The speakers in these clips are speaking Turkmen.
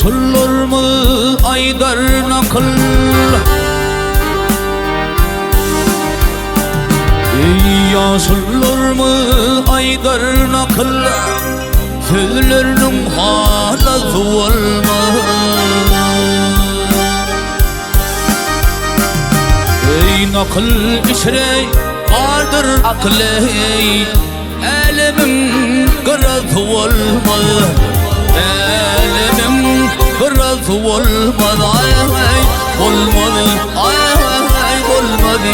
Ýaşulularymyz aýdar nakyl. Eý, ýaşulularymyz aýdar nakyl, Sözleriniň halasy bolmaz. Eý, nakyl içre bardyr akyl, eý, Älemiň gyrasy bolmaz. Älemiň gyrasy bolmaz, aý, aý, bolmaz, aý, aý, bolmaz.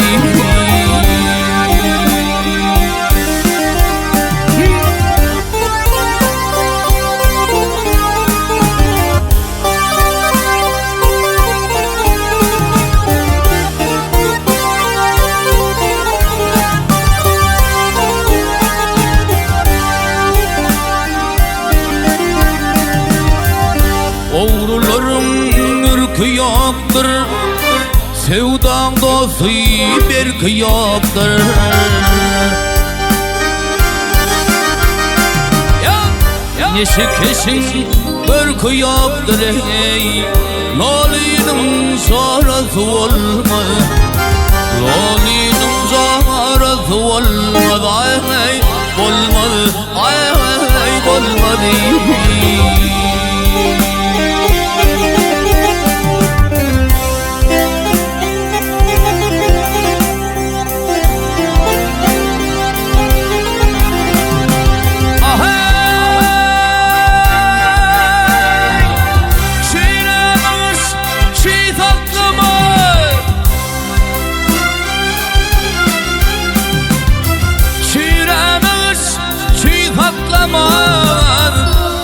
Ogrularyň ürki ýokdur, Söwdaň dosty berki ýokdur. Neşekeşiň görki ýokdur, eý, Lolynyň jorasy bolmaz. Lolynyň jorasy bolmaz, aý, bolmaz, aý, bolmaz.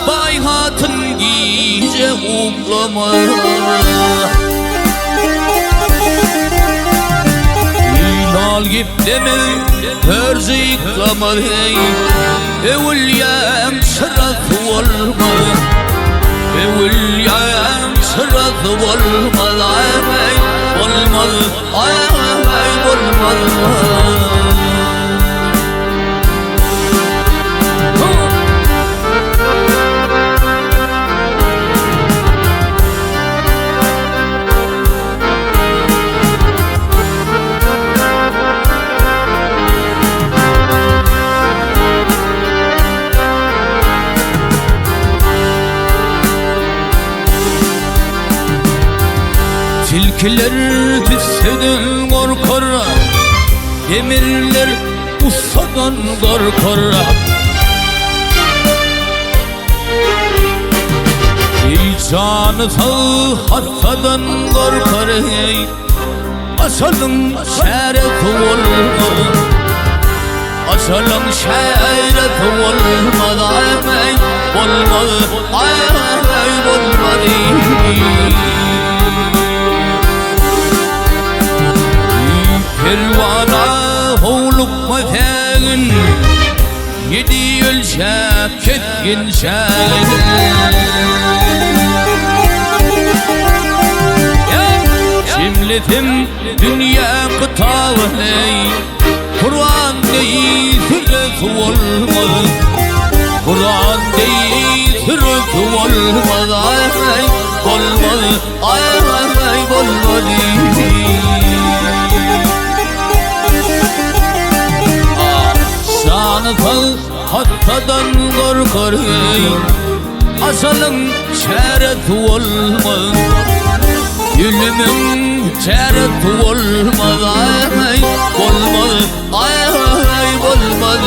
Baý hatyn gije uklamaz. Lal geplemez, hörjüklemez, eý, Öwülýäň çyrasy bolmaz. Öwülýäň çyrasy bolmaz, aý, bolmaz, aý, bolmaz. Tilkiler tüsseden gorkar, Demirler ussadan gorkar. Ey jany sag hassadan gorkar, ey, Aşalyň şäresi bolmaz. Aşalyň şäresi bolmaz, ay, bolmaz, ay, bolmaz. Perwana howlukma sägin, Ýedi ölçäp kesgin şägin. Jemlesem dünýä kitabyny, Kuran deý süresi bolmaz. Kuran deý süresi bolmaz, aý, bolmaz, aý, bolmaz. Şany sag hassadan gorkar, eý, Ajalyň çäresi bolmaz. Ölümiň çäresi bolmaz, aý, bolmaz, aý, bolmaz.